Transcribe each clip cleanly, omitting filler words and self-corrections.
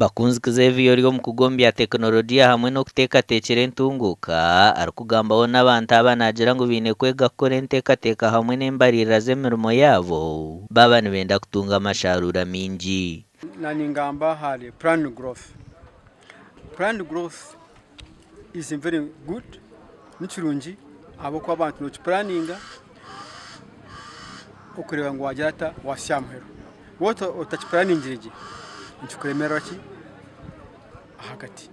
Bakunzi Xavier ori omukugu omu bya tekinologiya hamwe n'okuteekateekyera entunguuka arikugambaho n'abantu aba naagira ngu baine kwega kukora enteekateeka hamwe n'embariirira z'emirimo yaabo baaba nibenda kutunga amasharuura maingi. Ningamba ahari planned growth. Planned growth is very good, nikirungi ahabw'okuba abantu nokipuraninga okureeba ngu wagira ata wahitsya aha muheru. Waaba otakipuraningire gye nikikuremerera ki ahagati.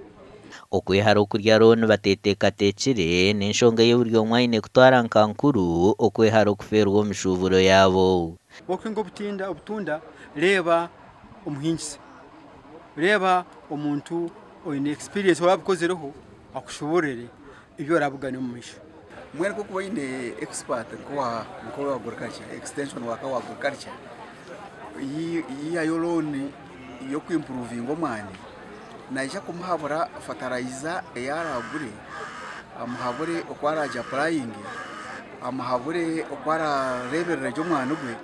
Okwehara okurya looni bateeteekateekire n'enshonga ei buri omwe aine kutwara nka nkuru okwehara okufeerwa omu mishuuburo yaabo. Wakuhinga obutinda obutunda reeba omuhingisa, reeba omuntu oine experience orabikozireho akushoboororere ebi orabugane omu maisho. Mbwenu ku orikuba oine expert nk'owa agriculture, extension worker wa agriculture, yihayo looni y'okwimpuruvinga omwani, naija kumuhabura fatarayiza ei araagure, amuhabure oku araagiapurayinge, amuhabure oku araareeberere gye omwani gwe,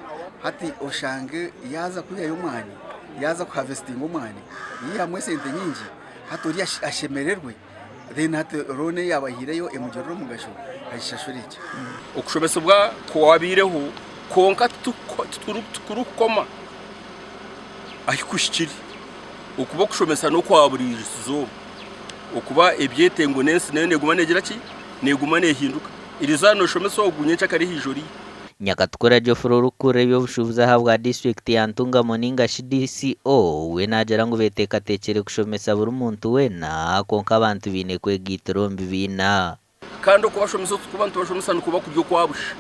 hati oshange yaaza kwihayo omwani, yaaza kuhavesitinga omwani, yihamu esente nyingi, hati oriya ashemererwe. Then hati loan ei yaabahaireyo emugirire omugasho agishashure gye. Okushomesibwa kwabaireho kwonka titurikukoma ahu kuhikire. Okuba okushomesa n'okwa buri izooba okuba ebyetengo n'ensi nayo neeguma neegira ki? Neeguma neehinduka. Erizooba nooshomesa ogu nyenkyakare haija oriya. Nyakatukura Geoffrey orikukurira eby'obushuubuzi ahabwa disiturikiti ya Ntungamo ninga shi DCO we naagira ngu beteekateekire kushomesa buri muntu weena kwonka abantu baine kwegaitira omu bibiina. Kandi okubashomesa oku turikuba nitubashomesa nikuba kuri okwa busha.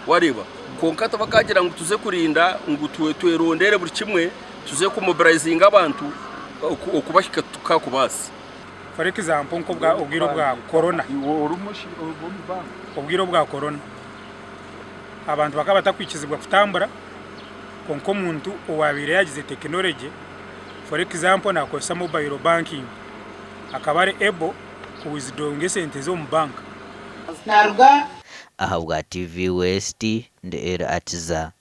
Wareeba? Kwonka tibakaagira ngu tuze kurinda ngu twerondere buri kimwe, tuze kumobilizinga abantu okubahika titukakubaasa. For example nk'obwire bwa corona, obwire obwa corona abantu bakaba batakwikizibwa kutambura kwonka omuntu owabaire yagize tekinologye for example nakozesa mobile banking akaba ari able ku withdrawinga esente ze omu bank. Ahabwa TV West, ndi Elly Akiza.